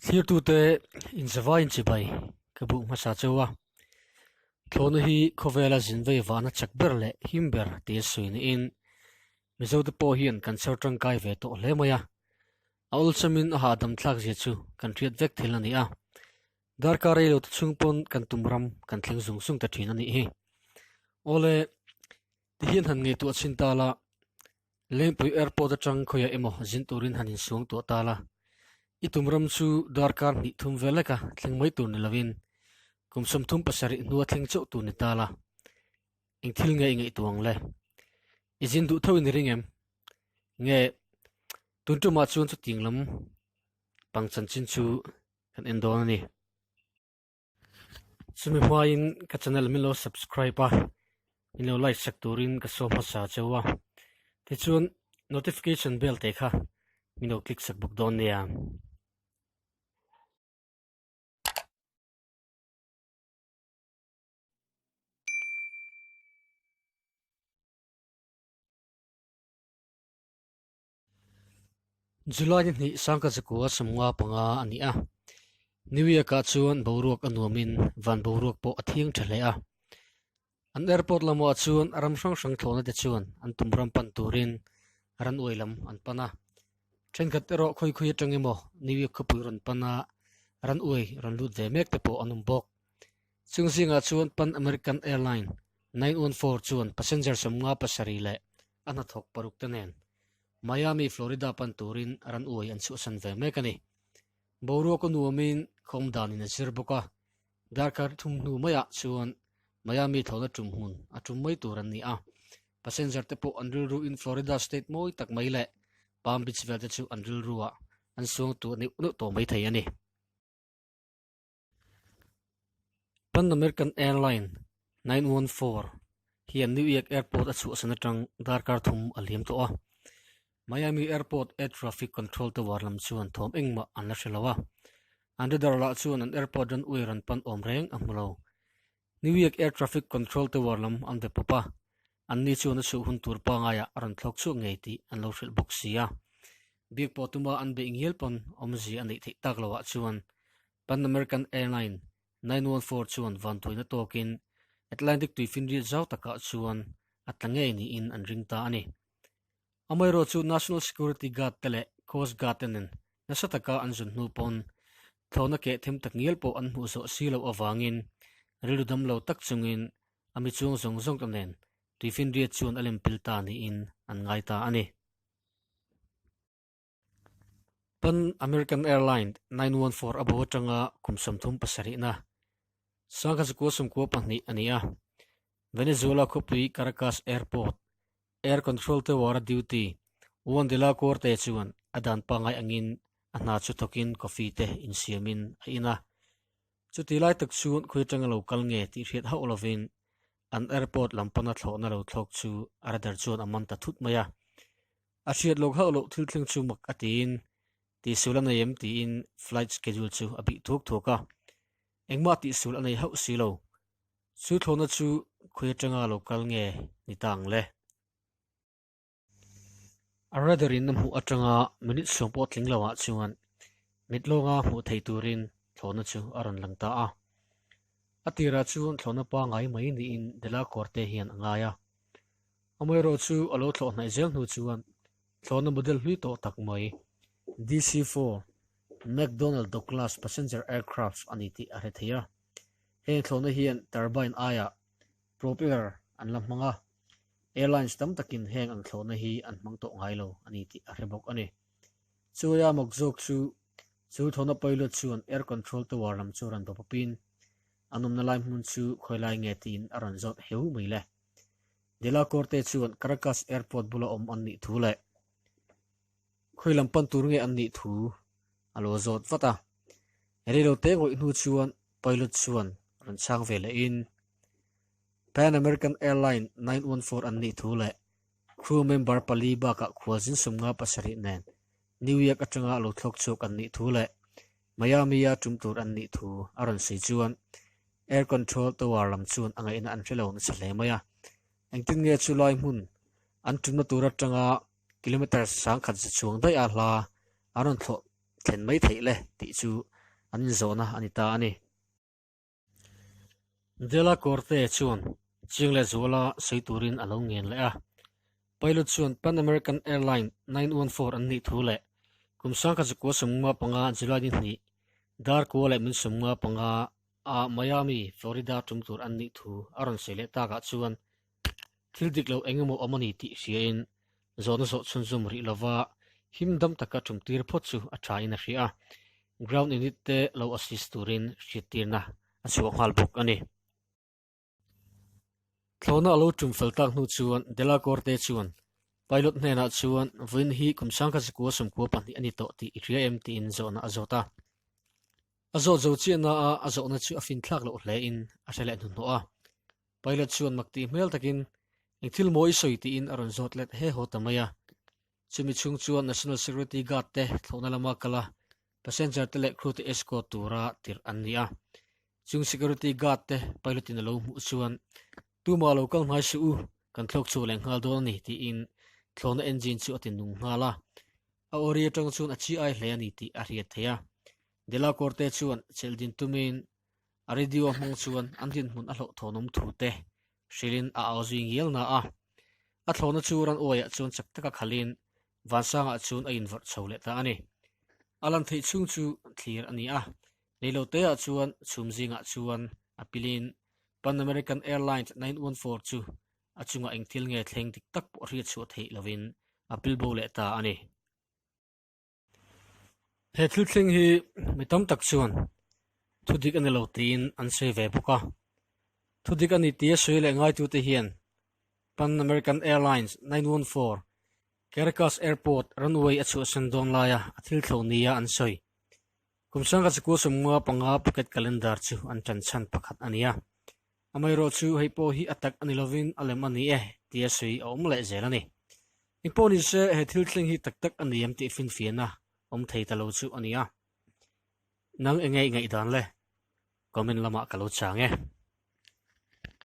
Thirtute inzavaiin chibai ka buh hmasa cheu a, thlawhna hi khawvela zin vei vahna chak ber leh him ber tia sawi niin Mizote pawh hian kan chhar tangkai ve tawh hle mai a, a awlsamin a hahdam thlak zia chu kan hriat vek thil a ni a, darkar rei lo te chhung pawn kan tum ram kan thleng zung zung ta thin a nih hi. Awle, tihian han ngaihtuah chhin ta la, Lengpui Airport atang khawiah emaw zin turin han insuang tuah ta la, i tum ram chu darkar hnih thum vel leka thleng mai tur ni lovin kum 37 hnua thleng chauh tur ni ta la, eng thil nge i ngaihtuah ang le? I zin duh tho in i ring em? Nge tun tumah chuan chutiang lam pang chanchin chu kan en dawn a ni. Chumi hmain ka channel min lo subscribe a, min lo like sak turin ka saw hmasa cheu a. Tichuan notification bell te kha min lo click sak bawk dawn nia. July ni hnih sangka zakua sawmnga panga a ni a, New York ah chuan boruak a nuamin van boruak pawh a thiang tha hle a. An airport lamah chuan ram hrang hrang thlawhna te chuan an tum ram pan turin ran uai lam an pan a. Thenkhat erawh khawi khawi atang emaw New York khawpui rawn pan a, ran uai rawn lut ve mek te pawh an awm bawk. Chung zingah chuan Pan American Airline 914 chuan passenger 57 leh a hnathawk paruk te nen Miami, Florida pan turin ran uai an chhuahsan ve mek a ni. Boruak a nuamin khawm danin a zir bawk a, darkar thum hnu maiah chuan Miami thlawhna tum hmun a tum mai tur an ni a. Passenger te pawh an rilru in Florida state mawi tak mai leh Palm Beach vel te chu an rilruah an suang tuah neuh neuh tawh mai thei a ni. Pan American Airline 914 hian New York Airport a chhuahsan atang darkar thum a liam tawh a. Miami Airport Air Traffic Control Tower lam chuan thawm engmah an la hre lo a. An radar lah chuan an airport runway rawn pan awm reng a hmu lo. New York Air Traffic Control Tower lam an be pawp a, anni chuan a chhuh hun tur pangaiah a rawn thlawk chhuak ngei tih an lo hrilh bawk si a. Biak pawh tuma an beih ngial pawn awmzia a neih theih tak loah chuan Pan American Airline 914 chuan vantuaina tawkin Atlantic tuifinriat zau takah chuan a tla ngei niin an ring ta a ni. Amaherawhchu National Security Guard te leh Coast Guard te nen nasa taka an zun hnu pawn thlawhna keh them tak ngial pawh an hmuh zawh si loh avangin rilru dam lo tak chungin a mi chuang zawng zawng te nen tuifinriat chuan a lem pil ta niin an ngai ta a ni. Pan American Airline 914 a bo atanga kum 37 na 1992 a ni a, Venezuela khawpui Caracas Airport Air Control Tower-a duty Juan de la Corte chuan a dan pangngai angin a hna chu thawkin coffee te insiamin a in a. Chuti lai tak chuan khawi atanga lo kal nge tih hriat hauh lovin an airport lam pana thlawhna lo thlawk chu a radar chuan a man ta thut mai a. A hriat lawk hauh loh thil thleng chu mak a tiin, tihsual a nei em tiin flight schedule chu a bih thuak thuak a. Engmah tihsual a nei hauh si lo. Chu thlawhna chu khawi atanga lo kal nge ni ta ang le? A radar in a hmuh atanga minute sawm pawh tling lo ah chuan mit lawnga hmuh theih turin thlawhna chu a rawn lang ta a. A tirah chuan thlawhna pangngai mai niin De La Corte hian a ngai a. Amaherawh chu a lo thlawh hnaih zel hnu chuan thlawhna model hlui tawh tak mai DC-4 McDonnell Douglas passenger aircraft a ni tih a hre thei a. Heng thlawhna hian turbine aiah propeller an la hmang a, airlines tam takin heng ang thlawhna hi an hmang tawh ngai lo a ni tih a hre bawk a ni. Chuaia mawk zawk chu chu thlawhna pilot chuan air control tower lam chu rawn bawpawpin an awmna lai hmun chu khawilai nge tiin a rawn zawt heu mai le. De La Corte chuan Caracas Airport bula awm an nih thu leh khawi lam pan tur nge an nih thu a lo zawt vat a. Reilo te ngawih hnu chuan pilot chuan rawn chhang ve lehin Pan American Airline 914 an nih thu leh crew member pali bakah khualzin 57 nen New York atanga lo thlawk chhuak an nih thu leh Miami-a tum tur an nih thu a rawn sawi chuan Air Control Tower lam chuan a ngaihna an hre lo nasa hle mai a. Engtin nge chu lai hmun an tumna tur atanga kilometre 10,000 za chuang daih a hla an rawn thlawh thlen mai theih le tih chu an inzawhna a ni ta a ni. Dela Corte chuan chiang leh zuala sawi turin a lo ngen leh a. Pilot chuan Pan American Airline 914 an nih thu leh kum 1995 July ni hnih dar kua leh min 55 a Miami, Florida tum tur an nih thu a rawn sawi leh takah chuan thil dik lo eng emaw awm a ni tih hriain zawhna zawh chhunzawm rih lova him dam taka tum tir phawt chu a thain a hria a, ground unit te lo assist turin hriattirna a chhuah nghal bawk a ni. Thlawhna a lo tum fel tak hnu chuan Dela Corte chuan pilot hnenah chuan vawiin hi kum 1992 a ni tawh tih i hria em tiin zawhna a zawt a. A zawt zo chiahna a a zawhna chu a finthlak loh hlein a hre leh hnuhnawh a. Pilot chuan mak tih hmel takin eng thil maw i sawi tiin a rawn zawt let he haw ta mai a. Chumi chhung chuan National Security Guard te thlawhna lama kal a, passenger te leh crew te escort tura tirh an ni a. Chung security guard te pilot in a lo hmuh chuan, Tumah lo kal hnai suh u, kan thlawk chhuak leh nghal dawn a ni tiin thlawhna engine chu a ti nung nghal a. A awri atang chuan a chi ai hle a ni tih a hriat theih a. Delacorte chuan chelh din tumin A radio hmang chuan an dinhmun a hlauhthawnawm thu te hrilhin a au zui ngial na a. A thlawhna chu ran uaiah chuan chak taka khalhin Vansangah chuan a invawrh chho leh ta a ni. A lan theih chhung chu thlir a ni a, Leiloteah chuan chhum zingah chuan a pilin Pan American Airlines 914 chu a chungah eng thil nge thleng dik tak pawh hriat chhuah theih lovin a pil bo leh ta a ni. He thil thleng hi mi tam tak chuan thu dik a ni lo tiin an sawi ve bawk a. Thu dik a ni tia sawi leh ngaitute hian Pan American Airlines 914 Caracas Airport runway a chhuahsan dawn laia a thil thlawh nia an sawi. Kum sangkhat sikul 55 pocket calendar chu an ṭan chhan pakhat a ni a. Amaherawhchu hei pawh hi a tak a ni lovin a lem a ni e tia sawi a awm leh zel a ni. Engpawh ni se he thil thleng hi tak tak a ni em tih finfiahna awm thei ta lo chu a ni a. Nang enge i ngaihdan le? Comment lamah ka lo chang e.